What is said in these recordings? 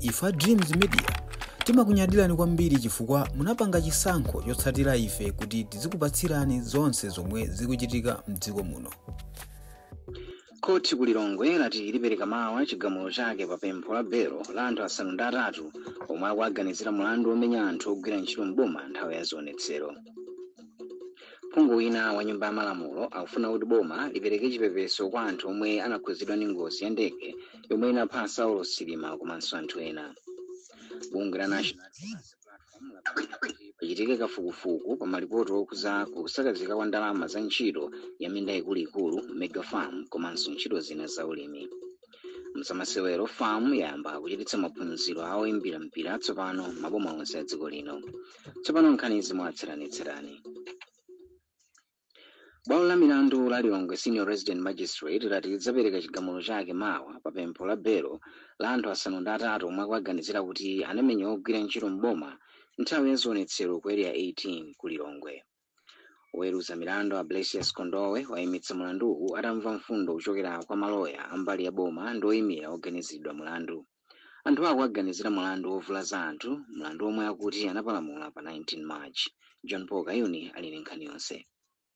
Ife a Dreams Media timakunyadirani kwambiri chifukwa munapanga chisankho chotsatira ife kuti tizikupatsirani zonse zomwe zikuchitika mdziko muno. Khoti ku Lilongwe lati lipereka mawa chigamulo chake pa pempho la belo la anthu 8 omwe akuaganizira mulandu womenya anthu ogwira ntchito mboma nthawi ya zionetsero. Phungu wina wa Nyumba ya Malamulo akufuna kuti boma lipereke chipepeso kwa anthu omwe anakhuzidwa ndi ngozi ya ndege yomwe inapha Saulo Chilima komanso anthu ena. Bungwe la National Advocacy Platform lapempha kuti pachitike kafukufuku pa malipoti okhuza kusakazika kwa ndalama za ntchito ya minda ikuluikulu, mega farm, komanso ntchito zina za ulimi. Mzamasewero, FAM yayamba kuchititsa maphunziro a oyimbira mpira atsopano maboma onse a dziko lino. Tsopano nkhani izi mwatsatanetsatane. Bwalo la milandu la Lilongwe Senior Resident Magistrate lati lidzapereka chigamulo chake mawa pa pempho la belo la anthu 8 omwe akuaganizira kuti anamenya ogwira ntchito mboma nthawi ya zionetsero ku Area 18 ku Lilongwe. Woweruza milandu a Blesius Kondowe wayimitsa mulanduwu atamva mfundo kuchokera kwa maloya ambali ya boma ndi oyimira oganizidwa mulandu. Anthu akuaganizira mulandu wovulaza anthu, mlandu omwe akuti anapalamula pa 19 March. John Paul Kayuni ali ndi nkhani yonse.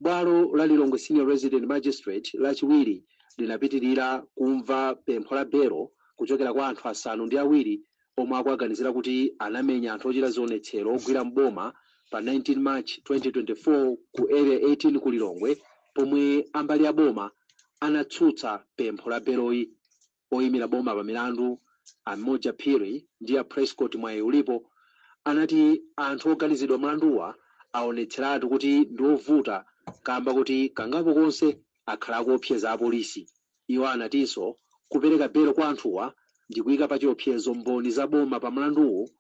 Bwalo la Lilongwe Senior Resident Magistrate Lachiwiri linapitirira kumva pempho la belo kuchokera kwa anthu 7 omwe akuaganizira kuti anamenya anthu ochita zionetsero ogwira mboma pa 19 March 2024 ku Area 18 ku Lilongwe, pomwe ambali ya boma anatsutsa pempho la beloyi. Oyimira boma pa milandu a Moja Phiri ndi a Prescott Mwayiulipo anati anthu oganizidwa mlanduwa aonetseratu kuti ndi ovuta kamba kuti kangapo konse akhala akuopseza apolisi. Iwo anatinso kupereka belo kwa anthuwa ndi kuyika pa chiopsezo mboni za boma pa mlanduwu,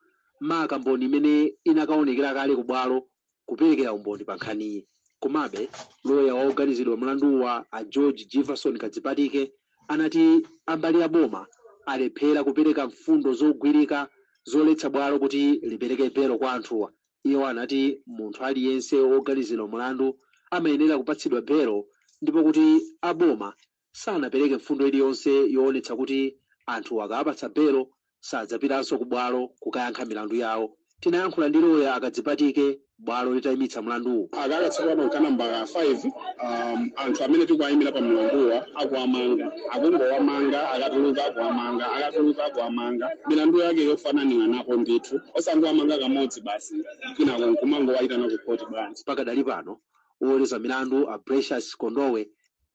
maka mboni imene inakaonekera kale ku bwalo kuperekera umboni pa nkhaniyi. Komabe loya wa oganizidwa mlanduwa a George Jefferson Kadzipatike anati ambali ya boma alephera kupereka mfundo zogwirika zoletsa bwalo kuti lipereke belo kwa anthuwa. Iwo anati munthu aliyense woganizidwa mlandu amayenera kupatsidwa belo, ndipo kuti aboma sanapereke mfundo iliyonse yoonetsa kuti anthu akawapatsa belo sadzapitanso ku bwalo kukayankha milandu yawo. Tinayankhula ndi loya Akadzipatike bwalo litayimitsa mlanduwu. Akaka tsopano nkanambala 5 anthu amene tikuwayimira pa mlanduwa akuwamanga, akungowamanga, akatuluka akuwamanga, akatuluka akuwamanga, milandu yake yofananira napo ndithu. Osangowamanga kamodzi basi, kenako nkumangowayitana ku khoti bwanji? Pakadali pano woweruza milandu a Precious Kondowe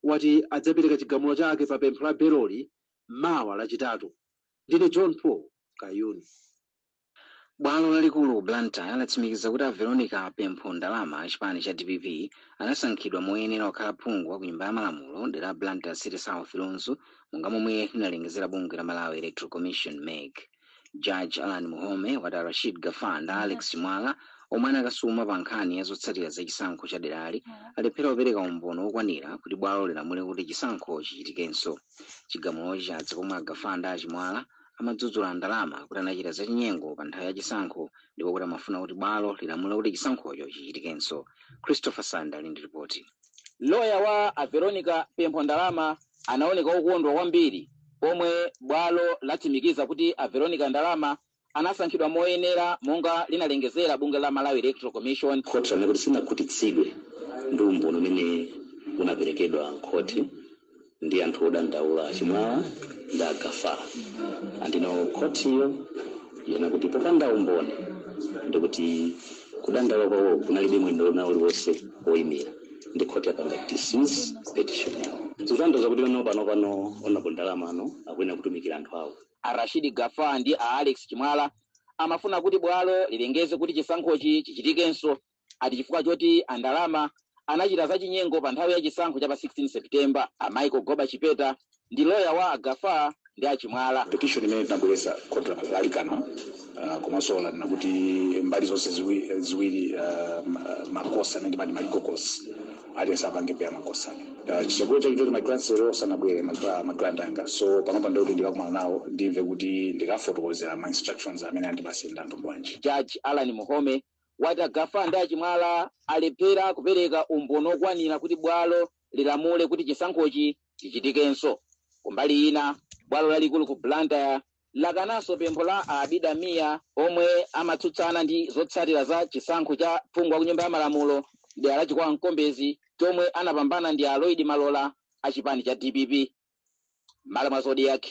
wati adzapereka chigamulo chake pa pempho la beloli mawa Lachitatu. Ndine John Paul Kayuni. Bwalo lalikulu ku Blantyre latsimikiza kuti a Veronica Pempho Ndalama a chipani cha DPP anasankhidwa moyenera kukhala phungu wa ku Nyumba ya Malamulo dera la Blantyre City South, Lunzu, monga momwe linalengezera bungwe la Malawi Electoral Commission, MEC. Judge Alan Muhome wati a Rashid Gafar ndi Alex Chimwala, omwe anakasuma pa nkhani ya zotsatira za chisankho cha derali, alephera kupereka umboni wokwanira kuti bwalo lilamule kuti chisankho chichitikenso. Chigamulochi chadza pomwe a Gafar ndi a Chimwala amadzudzula Ndalama kuti anachita zachinyengo pa nthawi ya chisankho ndipo kuti amafuna kuti bwalo lilamule kuti chisankhocho chichitikenso. Christopher Sanda ali ndi ripoti. Loya wa a Veronica Pempho Ndalama anaoneka okondwa kwambiri pomwe bwalo latsimikiza kuti a Veronica Ndalama anasankhidwa moyenera monga linalengezera bungwe la Malawi Electoral Commission. Khoti lanena kuti sinakhutitsidwe ndi umboni umene unaperekedwa mkhoti ndi anthu odandaula, Chimwala ndi Agafara, andino khotiyo yena kuti popanda umboni ndikuti kudandaula kwawo kunalibe mwendo una uliwonse woyimira, ndi khoti yapanga dismiss petition yawo. Zikutanthauza kuti pano Honorable Ndalama ano akuyenera kutumikira anthu awo. A Rashid Gafar ndi a Alex Chimwala amafuna kuti bwalo lilengeze kuti chisankhochi chichitikenso, ati chifukwa choti Andalama anachita zachinyengo pa nthawi ya chisankho cha pa 16 September. A Michael Goba Chipeta ndi loya wa Agafar ndi Achimwala. Petition imene tinabweretsa, khoti lalikana, komanso lanena kuti mbali zonse ziwiri, ma costs amene timati ma legal costs, aliyense apange bear ma costs ake. Chitsogolo chake choti ma clients lero sanabwere, ma client anga, so panopa ndikuti ndikakumana nawo, ndimve kuti ndikafotokozera ma instructions amene andipasira anthu bwanji. Judge Alan Muhome wati Agafa ndi Achimwala alephera kupereka umboni okwanira kuti bwalo lilamule kuti chisankhochi chichitikenso. Kumbali ina, bwalo lalikulu ku Blantyre Lakananso pempho la Abida Mia omwe amatsutsana ndi zotsatira za chisankho cha phungu wa ku Nyumba ya Malamulo dera la Chikwawa Mkombezi, chomwe anapambana ndi Aloid Malola a chipani cha DPP. M'malo mwa Zodiak,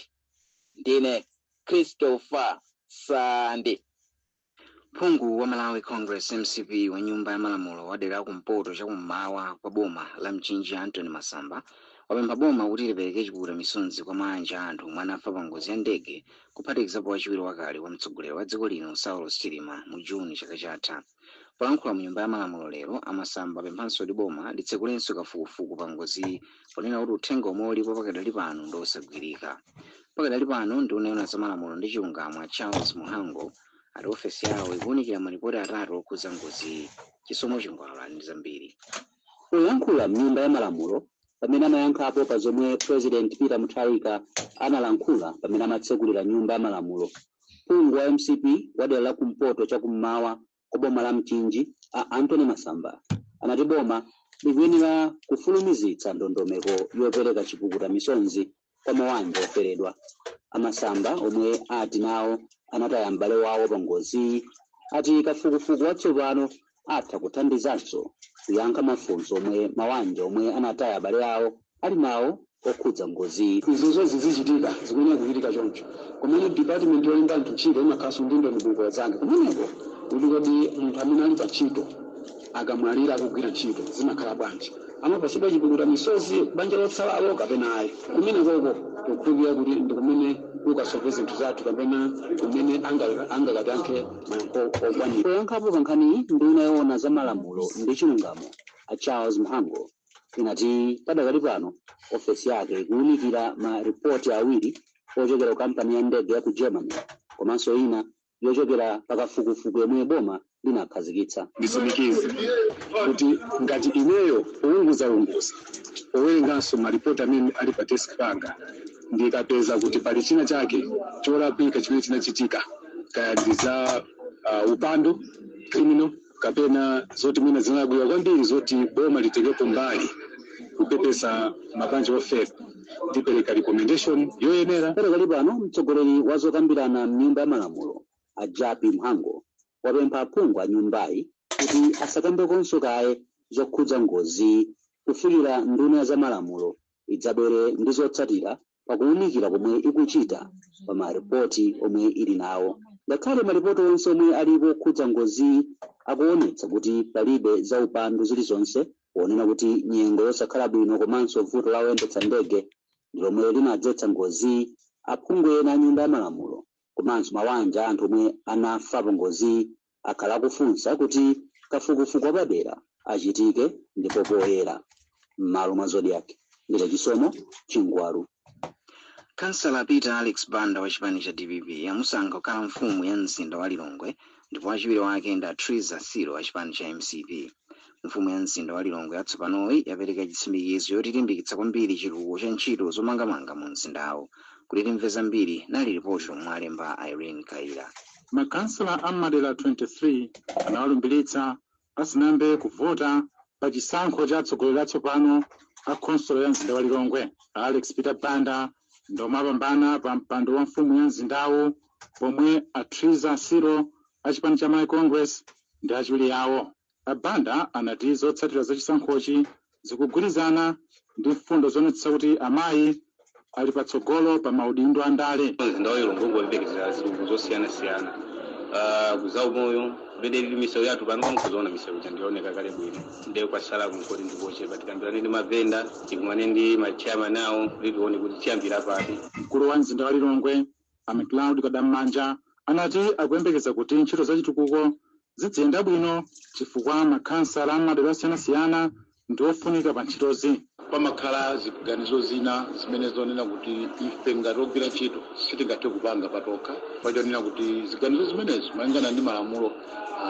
ndine Christopher Sande. Phungu wa Malawi Congress, MCP, wa Nyumba ya Malamulo wa dera kumpoto chakummawa kwa boma la Mchinji, Anthony Masamba, wapempha boma kuti lipereke chipukuta misonzi kwa mabanja a anthu omwe anafa pa ngozi ya ndege, kuphatikizapo wachiwiri wakale wa mtsogoleri wa dziko lino Saulos Chilima, mu Juni chaka chatha. Polankhula mu Nyumba ya Malamulo lero, aMasamba apemphanso kuti boma litsekulenso kafukufuku pa ngoziyi, ponena kuti uthenga omwe ulipo pakadali pano ndi osagwirika. Pakadali pano, nduna yoona za malamulo ndi chilungamo a Charles Mhango ati ofesi yawo ikuwunikira malipoti atatu okhudza ngoziyi. Chisomo Chingwala ndi zambiri. Poyankhula mnyumba ya malamulo pamene amayankhapo pa zomwe President Peter Mutharika analankhula pamene amatsekulira Nyumba ya Malamulo, phungu wa MCP wa dera la kumpoto chakummawa kwa boma la Mchinji a Anthony Masamba anati boma likuyenera kufulumizitsa ndondomeko yopereka chipukuta misonzi kwa mabanja oferedwa. AMasamba, omwe ati nawo anataya m'bale wawo pa ngoziyi, ati kafukufuku watsopano atha kuthandizanso kuyankha mafunso omwe mabanja omwe anataya abale awo ali nawo okhudza ngoziyi. Izo zonse zichitika, zikuyenera kuchitika choncho. Kumene department yolemba anthu ntchito imakhalanso ndi ndondomeko zake kumeneko, kuti kodi munthu amene ali pa ntchito akamwalira akugwira ntchito zimakhala bwanji, amapatsidwa chipukuta misozi banja lotsalalo kapena ayi? Kumenekoko tikukhulupirira kuti ndi kumene kukasove zinthu zathu kapena kumene angakatiyankhe mayankho okwanira. Poyankhapo pa nkhaniyi, nduna yoona za malamulo ndi chilungamo a Charles Mhango inati padakali pano ofesi yake ikuwunikira ma ripoti awiri ochokera ku kampani ya ndege ya ku Germany komanso ina yochokera pakafukufuku yomwe boma linakhazikitsa. Nditsimikize kuti ngati ineyo pounguzaunguza, powerenganso malipoti amene ali pa desk panga, ndikapeza kuti pali china chake cholakwika chimene chinachitika, kaya ndi za upandu, criminal, kapena zoti mwina zinalakwika kwambiri zoti boma litengepo mbali kupepesa mabanja ofera, ndipereka recommendation yoyenera. Padakali pano, mtsogoleri wa zokambirana mnyumba ya malamulo a Japi Mhango wapempha aphungu a nyumbayi kuti asakambekonso kaye zokhudza ngozi kufikira nduna ya zamalamulo idzabwere ndi zotsatira pakuwunikira komwe ikuchita pa maripoti omwe ili nawo. Ngakhale maripoti onse omwe alipo okhudza ngozi akuonetsa kuti palibe za upandu zilizonse, ponena kuti nyengo yosakhala bwino komanso vuto la oyendetsa ndege ndi lomwe linadzetsa ngozi, aphungu ena a Nyumba ya Malamulo komanso mabanja anthu omwe anafa pa ngozi akhala akufunsa kuti kafukufuku wapadera achitike ndipo poyera. M'malo mwa Zodiak, ndine Chisomo Chingwalu. Kansala Peter Alex Banda wa chipani cha DPP amusankha kukhala mfumu ya mzinda wa Lilongwe, ndipo wachiwiri wake ndi Atriza Siro wa chipani cha MCP. Mfumu ya mzinda wa Lilongwe yatsopanoyi yapereka chitsimikizo yoti ilimbikitsa kwambiri chitukuko cha ntchito zomangamanga mu mzindawo. Kuti timve zambiri, nali ripoti lomwe alemba Irene Kaira. Makansala a madera 23 anawalumbiritsa asanayambe kuvota pa chisankho cha atsogoleri atsopano a khonsolo ya mzinda wa Lilongwe. Alex Peter Banda ndomwe apambana pa mpando wa mfumu ya mzindawo, pomwe Atriza Siro a chipani cha Malawi Congress ndi achiwiri awo. Abanda anati zotsatira za chisankhochi zikugwirizana ndi mfundo zonetsa kuti amayi ali patsogolo pa maudindo a ndale. Mzinda wa Lilongwe ukuyembekezera zitukuko zosiyanasiyana kuzaumoyo, kumene ili misewu yathu pano mukuzoona misewu chandioneka kale bwino, ndiye kwasala kunkoti ndikochepa. Tikambirane ndi mavenda, tikumane ndi machairman awo kuti tione kuti tiyambira pati. Mkulu wa mzinda wa Lilongwe a McLeod Kadammanja anati akuyembekeza kuti ntchito za chitukuko ziziyenda bwino chifukwa makhansala amadera osiyanasiyana ndi ofunika pa ntchitozi. Pamakhala ziganizo zina zimene zonena kuti ife ngati ogwira ntchito sitingathe kupanga patokha, pachonena kuti ziganizo zimenezo malingana ndi malamulo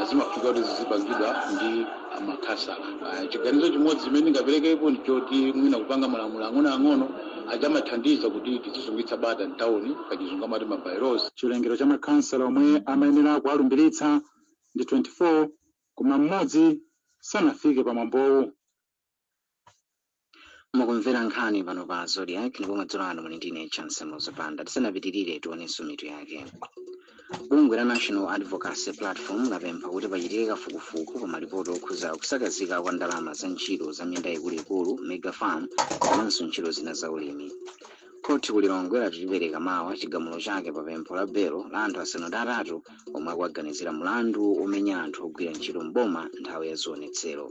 zimafika kuti zizipangidwa ndi makhansala. Chiganizo chimodzi chimene ndingaperekepo ndichoti mwina kupanga malamulo ang'onoang'ono achamathandiza kuti tizisungitsa bata mtawuni, pachizungu amati ma bylaws. Chiwerengero cha makhansala omwe amayenera kuwalumbiritsa ndi 24, koma mmodzi sanafike pa mwambowu. Mukumvera nkhani pano pa Zodiak, ndipo madzulo ano muli ndine Chance Muzapanda. Tisanapitirire, tionenso mitu yake. Bungwe la National Advocacy Platform lapempha kuti pachitike kafukufuku pa malipoti okhuza kusakazika kwa ndalama za ntchito za minda ikuluikulu, mega farm, komanso ntchito zina za ulimi. Khoti ku Lilongwe latipereka mawa chigamulo chake pa pempho la belo la anthu 8 omwe akuwaganizira mlandu omenya anthu ogwira ntchito mboma nthawi ya zionetsero.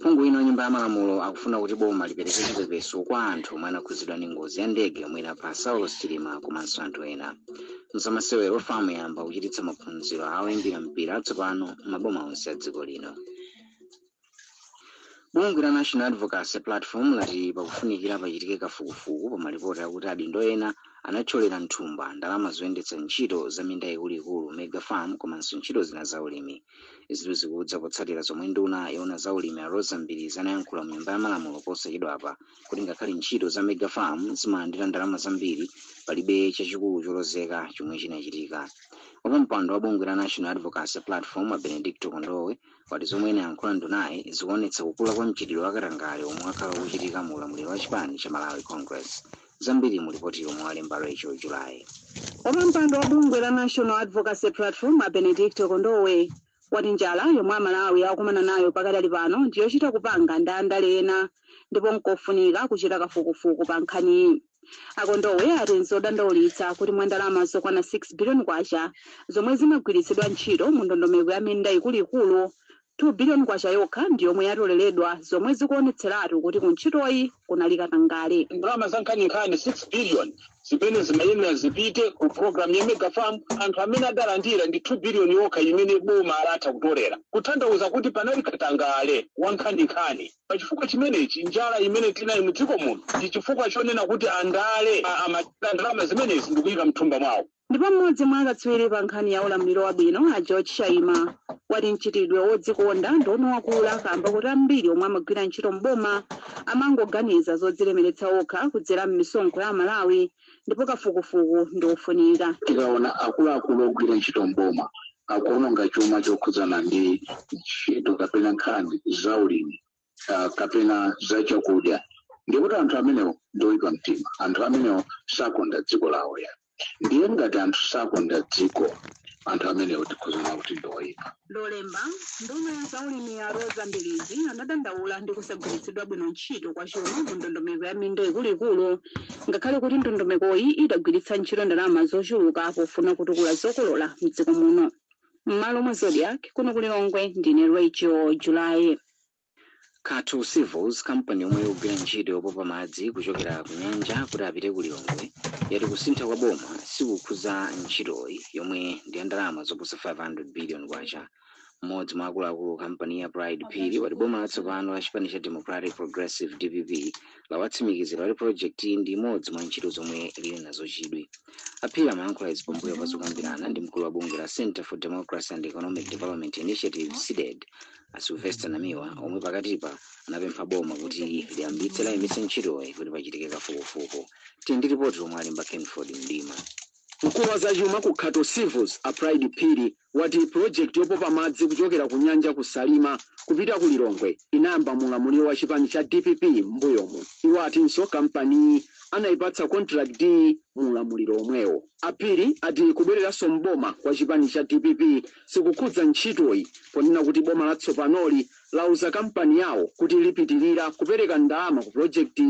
Phungu wina wa Nyumba ya Malamulo akufuna kuti boma lipereke chipepeso kwa anthu omwe anakhuzidwa ndi ngozi ya ndege yomwe inapha Saulos Chilima komanso anthu ena. Mzamasewero, FAM yamba kuchititsa maphunziro a oyimbira mpira atsopano m'maboma onse a dziko lino. Bungwe la National Advocacy Platform lati pakufunikira pachitike kafukufuku pa malipoti akuti adindo ena anathyolera mthumba ndalama zoyendetsa ntchito za minda ikuluikulu, mega farm, komanso ntchito zina za ulimi. Izitu zikudza potsatira zomwe nduna yoona za ulimi a Rosa Mbilizi anayankhula mu Nyumba ya Malamulo posachedwapa kuti ngakhale ntchito za mega farm zimalandira ndalama zambiri, palibe chachikulu cholozeka chomwe chinachitika. Wapampando wa bungwe la National Advocacy Platform a Benedicto Kondowe wati zomwe inayankhula ndunayi zikuonetsa kukula kwa mchitidwe wa katangale omwe wakhala ukuchitika mu ulamuliro wa chipani cha Malawi Congress. Zambiri mu ripoti yomwe walemba Rachel July. Wapampando wa bungwe la National Advocacy Platform a Benedicto Kondowe wati njala yomwe Amalawi akukumana nayo pakadali pano ndiyochita kupanga ndi andale ena, ndipo nkofunika kuchita kafukufuku pa nkhaniyi. Akondowe ati nzodandaulitsa kuti mwa ndalama zokwana 6 biliyoni kwacha zomwe zimagwiritsidwa ntchito mu ndondomeko ya minda ikuluikulu, 2 biliyoni kwacha yokha ndi yomwe yatoleredwa, zomwe zikuonetseratu kuti ku ntchitoyi kunali katangale. Ndalama za nkhaninkhani 6 billion zimene zimayenera zipite ku program ya mega farm, anthu amene adalandira ndi 2 billion yokha imene boma alatha kutolera, kutanthauza kuti panali katangale wa nkhaninkhani. Pachifukwa chimenechi, njala imene tinayi mudziko muno ndi chifukwa chonena kuti andale amachita ndalama zimenezi ndikuyika mthumba mwawo. Ndipo mmodzi mwa akatswiri pa nkhani ya ulamuliro wabwino a George Shaima wati mchitidwe wodzikonda ndi omwe wakula kamba kuti ambiri omwe amagwira ntchito mboma amangoganiza zodzilemeretsa okha kudzera m'misonkho ya Amalawi, ndipo kafukufuku ndi ofunika. Tikaona akuluakulu ogwira ntchito mboma akuononga chuma chokhudzana ndi ntchito kapena nkhani za ulimi kapena za chakudya, ndikuti anthu amenewo ndi oyipa mtima, anthu amenewo sakonda dziko lawo ya. Ndiye ngati anthu sakonda dziko, anthu amenewo tikhuzana kuti ndi oyipa. Lolemba, nduna ya zaulimi ya Rosa Mbilizi anadandaula ndi kusagwiritsidwa bwino ntchito kwa chuma mu ndondomeko ya minda ikuluikulu, ngakhale kuti ndondomekoyi idagwiritsa ntchito ndalama zochuluka pofuna kutukula zokolola mdziko muno. M'malo mwa Zodiak, kuno ku Lilongwe, ndine Rachel July. Khathu Civils, kampani yomwe ikugwira ntchito yopopa madzi kuchokera ku nyanja kuti apite ku Lilongwe, yati kusintha kwa boma sikukhuza ntchitoyi yomwe ndi ya ndalama zoposa 500 billion kwacha. Mmodzi mwa akuluakulu kampani ya Pride Phiri wati boma latsopano la chipani cha Democratic Progressive, DPP, lawatsimikizira kuti project iyi ndi imodzi mwa ntchito zomwe lili nazo chidwi. Aphiri amayankhula izi pambuyo pa zokambirana ndi mkulu wa bungwe la Center for Democracy and Economic Development Initiative, CDEDI, a Sylvester Namiwa, omwe pakatipa anapempha boma kuti liyambitse layimitse ntchitoyi kuti pachitike kafukufuku. Tili ndi ripoti lomwe alemba Kenford Mdima. Mkulu wa zachuma ku Khato Civils a Pride Phiri wati project yopopa madzi kuchokera ku nyanja ku Salima kupita ku Lilongwe inayamba mulamuliro wa chipani cha DPP m'mbuyomu. Iwo atinso kampaniyi anayipatsa contract mulamuliro omwewo. Aphiri ati kubwereranso mboma kwa chipani cha DPP sikukhudza ntchitoyi, ponena kuti boma latsopanoli lauza kampani yawo kuti lipitirira kupereka ndalama ku project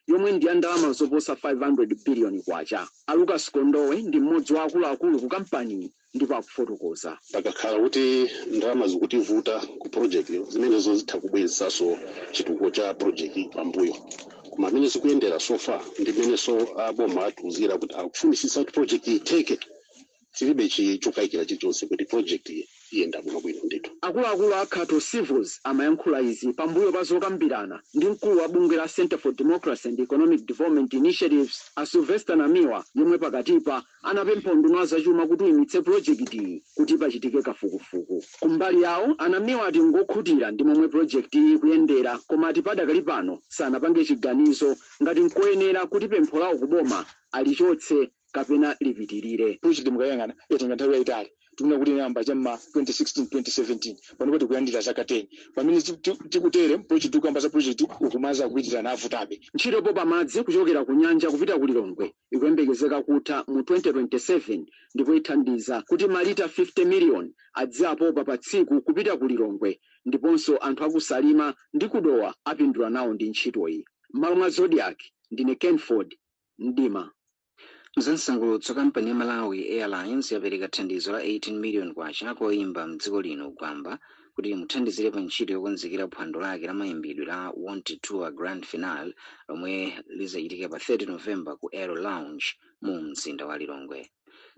yomwe ndi ya ndalama zoposa 500 billion kwacha. A Lucas Kondowe ndi mmodzi wa akuluakulu ku kampani ndipo akufotokoza. Pakakhala kuti ndalama zikutivuta ku project, zimenezo zitha kubwezeranso chitukuko cha project pambuyo, koma amene zikuyendera so far ndi mmenenso aboma atiuzira kuti akufunisisa kuti project itheke, tilibe chokayikira chilichonse kuti project iyenda bwinobwino ndithu. Akuluakulu a Khato Civils amayankhula izi pambuyo pa zokambirana ndi mkulu wa bungwe la Center for Democracy and Economic Development Initiatives a Sylvester Namiwa, yomwe pakatipa anapempha unduna wa zachuma kuti uyimitse projektiyi kuti pachitike kafukufuku. Kumbali yawo, anamiwa ati ngokhutira ndi momwe projekti iyi ikuyendera, koma ati padakali pano sanapange chiganizo ngati nkoyenera kuti pempho lawo kuboma alichotse kapena lipitirire. Project mukayang'ana yatenga nthawi yayitali. Tikunena kuti inayamba cham'ma 2016 2017, panopo tikuyandira zaka 10 pamene tikutere project, tikuyamba za project ukumaza kupitirira navutabe. Ntchito yopopa madzi kuchokera ku nyanja kupita ku Lilongwe ikuyembekezeka kutha mu 2027 ndipo ithandiza kuti malita 50 million adziapopa pa tsiku kupita ku Lilongwe, ndiponso anthu akuSalima ndi kuDowa apindula nawo ndi ntchitoyi. M'malo mwa Zodiak, ndine Kenford Mdima. Mzamsangulutso, kampani ya Malawi Airlines yapereka thandizo la 18 million kwacha koyimba mdziko lino Gwamba kuti imuthandizire pa ntchito yokonzekera phwando lake la mayimbidwe la Wanted Tour Grand Finale lomwe lizachitika pa 30 November ku Aero Lounge mu mzinda wa Lilongwe.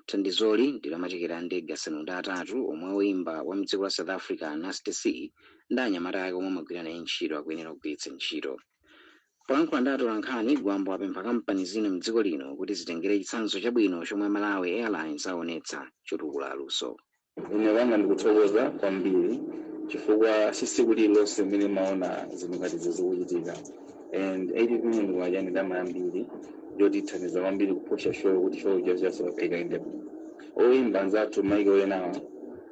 Thandizoli ndi lamatiketi a ndege 8 omwe woyimba wa mdziko la South Africa Nasty C ndi anyamata ake omwe amagwira naye ntchito akuyenera kugwiritsa ntchito. Polankhula ndi atolankhani, Gwamba wapempha kampani zina mdziko lino kuti zitengere chitsanzo chabwino chomwe Malawi Airlines aonetsa chotukula aluso. Ine langa ndikuthokoza kwambiri chifukwa si tsiku lililonse limene maona zinthu ngati izo zikuchitika, and 80 million kwacha ndi ndalama yambiri yoti ithandiza kwambiri kupusha show kuti show chachaso ikaende. Oyimba anzathu maiko enawa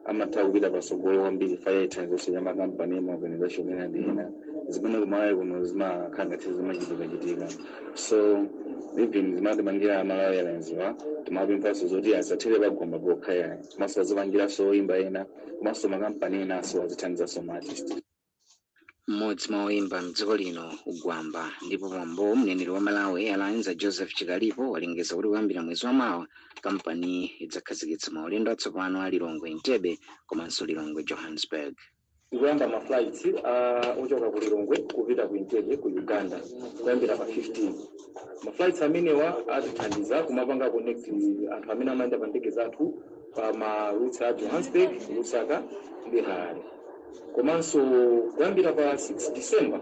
amatha kupita patsogolo kwambiri fa ithandizo ya makampani ema organization ena ndi ena, zimene kuMalawi kuno zimakhala ngati zimachitikachitika. So even zimatimangira Malawi Airlines wa, timapemphaso zoti asathere paGwamba pokha yayi, komanso azipangiranso oyimba ena komanso makampani enaso azithandizanso ma artist. Mmodzi mwa oyimba mdziko lino Gwamba. Ndipo pambo mneneri wa Malawi Airlines a Joseph Chikalipo walengeza kuti kuyambira mwezi wa mawa kampani idzakhazikitsa maulendo atsopano a Lilongwe Entebbe komanso Lilongwe Johannesburg. Tikuyamba ma flights ochoka ku Lilongwe kupita ku Entebbe ku Uganda kuyambira pa 15. Ma flights amenewa atithandiza kumapanga connect anthu amene amayenda pa ndege zathu pa ma routes a Johannesburg, Lusaka ndi Harare. Komanso kuyambira pa 6 December,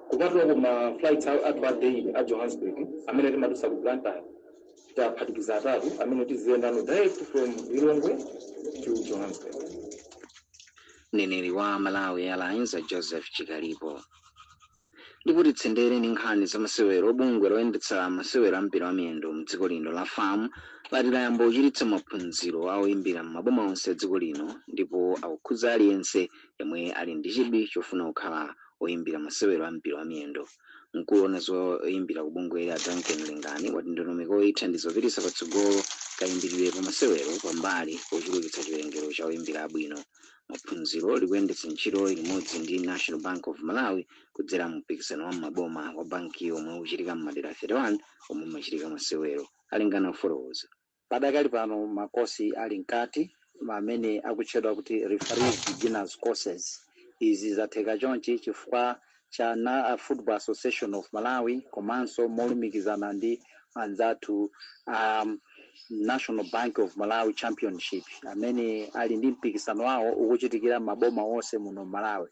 kupatula ku ma flights athu a daily a Johannesburg amene timadusa ku Blantyre, taphatikiza atatu amene tiziyendano direct from Lilongwe to Johannesburg. Mneneri wa Malawi Airlines a Joseph Chikalipo. Ndipo titsendere ndi nkhani za masewero. Bungwe loyendetsa masewero a mpira wa miyendo mdziko lino la FAM lati layamba kuchititsa maphunziro a oyimbira m'maboma onse a dziko lino, ndipo akukhudza aliyense yemwe ali ndi chidwi chofuna kukhala oyimbira masewero a mpira wa miyendo. Mkulu woona zoyimbira ku bungweli a Duncan Lengani wati ndondomeko ithandiza kupititsa patsogolo kayimbiridwe pa masewero pambali pochulukitsa chiwerengero cha oyimbira abwino. Maphunziro likuyendetsa ntchito limodzi ndi National Bank of Malawi kudzera mu mpikisano wa maboma wa banki omwe ukuchitika m'madera 31 omwe umachitika masewero. Alingana kufotokoza. Padakali pano makosi ali mkati amene akutchedwa kuti referees beginners courses. Izi zatheka chonchi chifukwa cha na Football Association of Malawi komanso molumikizana ndi anzathu National Bank of Malawi Championship amene ali ndi mpikisano wawo ukuchitikira maboma onse muno Malawi.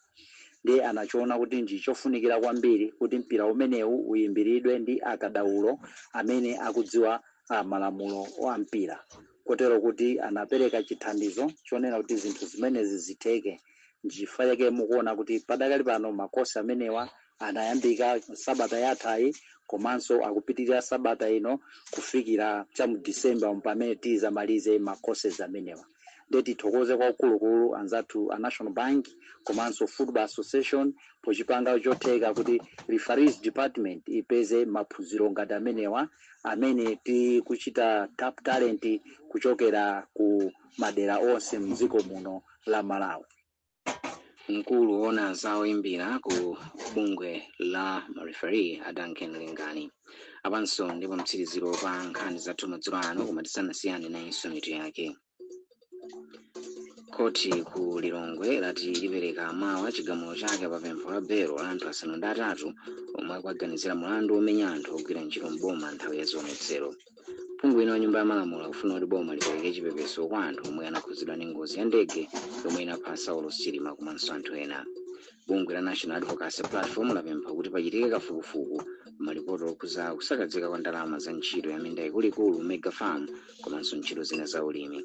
Ndi anachiona kuti ndi chofunikira kwambiri kuti mpira umenewu uyimbiridwe ndi akadaulo amene akudziwa malamulo a mpira, kotero kuti anapereka chithandizo chonena kuti zinthu zimenezi zitheke. Nchifukwa chake mukuona kuti padakali pano makosi amenewa anayambika sabata yathayi komanso akupitirira sabata ino kufikira cha mu December pamene tizamalize ma courses amenewa. Ndiye tithokoze kwaukuluukulu anzathu a National Bank komanso Football Association pochipanga chotheka kuti referees department ipeze maphunziro ngati amenewa amene tikuchita tap talent kuchokera ku madera onse mdziko muno la Malawi. Mkulu woona za oyimbira ku bungwe la mareferi a Duncan Lengani. Apanso ndipo mtsiriziro pa nkhani zathu madzulo ano, koma tisanasiyane nayinso mitu yake. Khoti ku Lilongwe lati lipereka mawa chigamulo chake pa pempho la belo la anthu 8 omwe akuaganizira mulandu womenya anthu ogwira ntchito mboma nthawi ya zionetsero. Phungu wina wa nyumba ya malamulo akufuna kuti boma lipereke chipepeso kwa anthu omwe anakhuzidwa ndi ngozi ya ndege yomwe inapha Saulos Chilima komanso anthu ena. Bungwe la National Advocacy Platform lapempha kuti pachitike kafukufuku malipoti okhuza kusakazika kwa ndalama za ntchito ya minda ikuluikulu mega farm komanso ntchito zina za ulimi.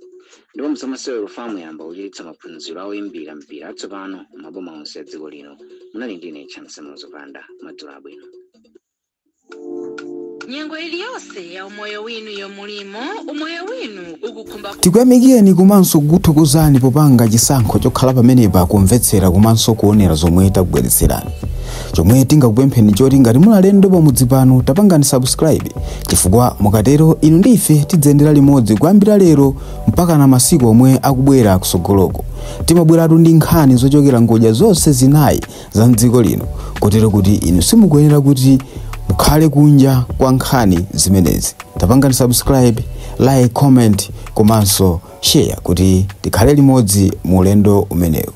Ndipo mzamasewero, FAM yamba kuchititsa maphunziro a oyimbira mpira atsopano maboma onse a dziko lino. Munali ndine Chance Muzopanda, madzulo abwino. Nyengo iliyonse ya umoyo winu yomulimo umoyo winu ukukhumba. Tikuyamikeni komanso kukuthokozani popanga chisankho chokhala pamenepa kumvetsera komanso kuonera zomwe takubweretserani. Chomwe tingakupempheni choti ngati muli alendo pamudzi pano, tapangani subscribe, chifukwa mukatero inu ndi ife tidzayendera limodzi kuyambira lero mpaka na masiku omwe akubwera kusogoloko. Timabweratu ndi nkhani zochokera ngodya zonse zinayi za mdziko lino, kotero kuti inu simukuyenera kuti mukhale kunja kwa nkhani zimenezi. Tapangani subscribe, like, comment komanso share kuti tikhale limodzi mu ulendo umenewu.